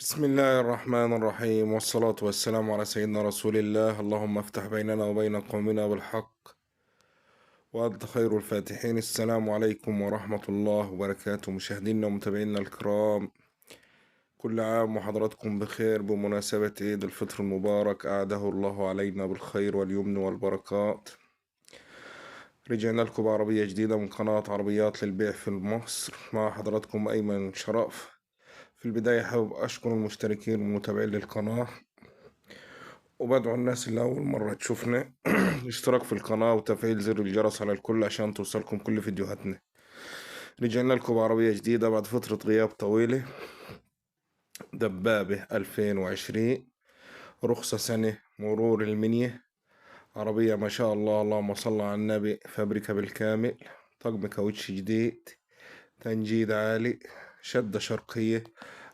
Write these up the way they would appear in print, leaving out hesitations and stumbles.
بسم الله الرحمن الرحيم، والصلاة والسلام على سيدنا رسول الله. اللهم افتح بيننا وبين قومنا بالحق وأنت خير الفاتحين. السلام عليكم ورحمة الله وبركاته. مشاهدينا ومتابعينا الكرام، كل عام وحضراتكم بخير بمناسبة عيد الفطر المبارك، أعاده الله علينا بالخير واليمن والبركات. رجعنا لكم بعربية جديدة من قناة عربيات للبيع في مصر، مع حضراتكم أيمن شرف. في البداية حابب أشكر المشتركين والمتابعين للقناة، وبدعو الناس اللي أول مرة تشوفنا الاشتراك في القناة وتفعيل زر الجرس على الكل عشان توصلكم كل فيديوهاتنا. رجعنا لكم بعربية جديدة بعد فترة غياب طويلة، دبابة 2020، رخصة سنة، مرور المنيا. عربية ما شاء الله، اللهم صل على النبي، فابريكا بالكامل، طقم كاوتش جديد، تنجيد عالي، شدة شرقية.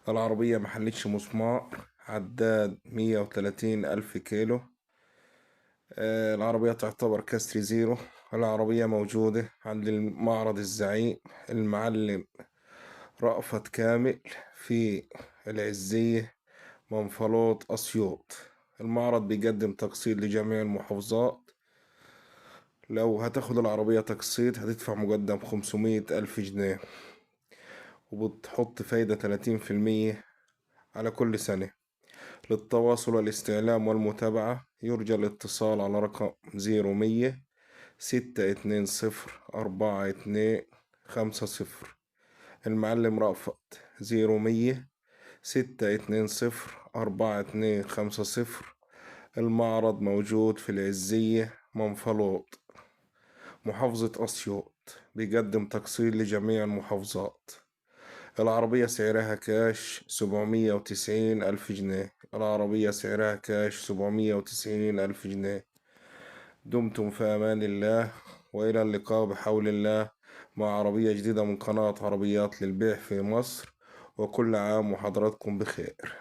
العربية محلتش مسمار، عداد 130,000 كيلو. العربية تعتبر كسر زيرو. العربية موجودة عند المعرض الزعيم المعلم رأفت كامل في العزية، منفلوط، أسيوط. المعرض بيقدم تقسيط لجميع المحافظات. لو هتاخد العربية تقسيط هتدفع مقدم 500,000 جنيه، وبتحط فايدة 30% على كل سنة. للتواصل والاستعلام والمتابعة يرجى الاتصال على رقم 0100 620 4250. المعلم رأفت، 0100 620 4250. المعرض موجود في العزية، منفلوط، محافظة أسيوط، بيقدم تقسيط لجميع المحافظات. العربية سعرها كاش 790,000 جنيه. العربية سعرها كاش 790,000 جنيه. دمتم في أمان الله، وإلى اللقاء بحول الله مع عربية جديدة من قناة عربيات للبيع في مصر. وكل عام وحضراتكم بخير.